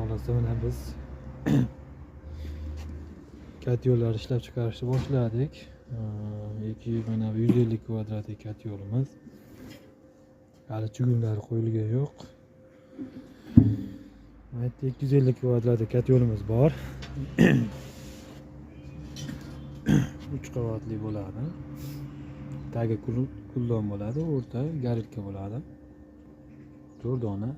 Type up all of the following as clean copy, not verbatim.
Xohlasa mana biz kotyollar ishlab chiqarishni boshladik. Mana bu 150 kvadratlik kotyolimiz. Hali chugunlari qo'yilgani yo'q. Mana 250 kvadratlik kotyolimiz bor. 3 qavatli bo'ladi. Tagi kullon bo'ladi, o'rta garilka bo'ladi. 4 dona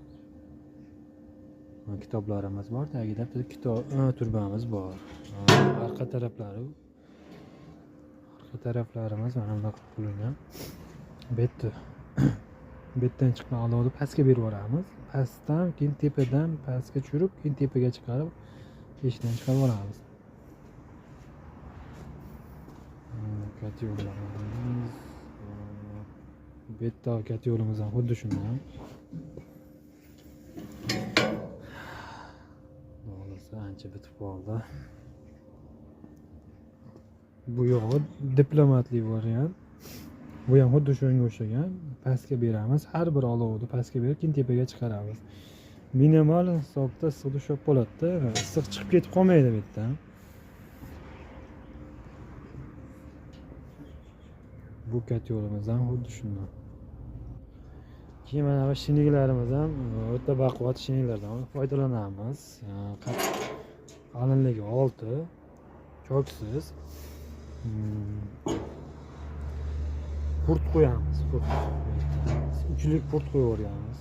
kitoblarimiz bor, tagida bitta kitob turbamiz bor. Arqa taraflarimiz mana bunaqa qilingan. Bu yerdan chiqqan olovni pastga berib yuboramiz. Pastdan keyin tepadan pastga tushirib, keyin tepaga chiqarib, eshikdan chiqarib yuboramiz. Kotyollarimiz, bu yerda kotyolimiz ham xuddi shundan. Ancha bitib qoldi. Bu yog'i diplomatli variant. Bu ham xuddi shunga o'xshagan. Pastga beramiz. Har bir olovni pastga berib, keyin tepaga chiqaramiz. Minimal hisobda issiqda ushlab qoladi-da, issiq chiqib ketib qolmaydi bu yerdan. Bu kotyolimiz ham xuddi shundan. Keyin mana bu shinniklarimiz ham o'ta baquvvat shinniklardan foydalanamiz. Qalinligi 6, choksiz. Purt qo'yamiz, purt. 3lik purt qo'yib yuborganmiz.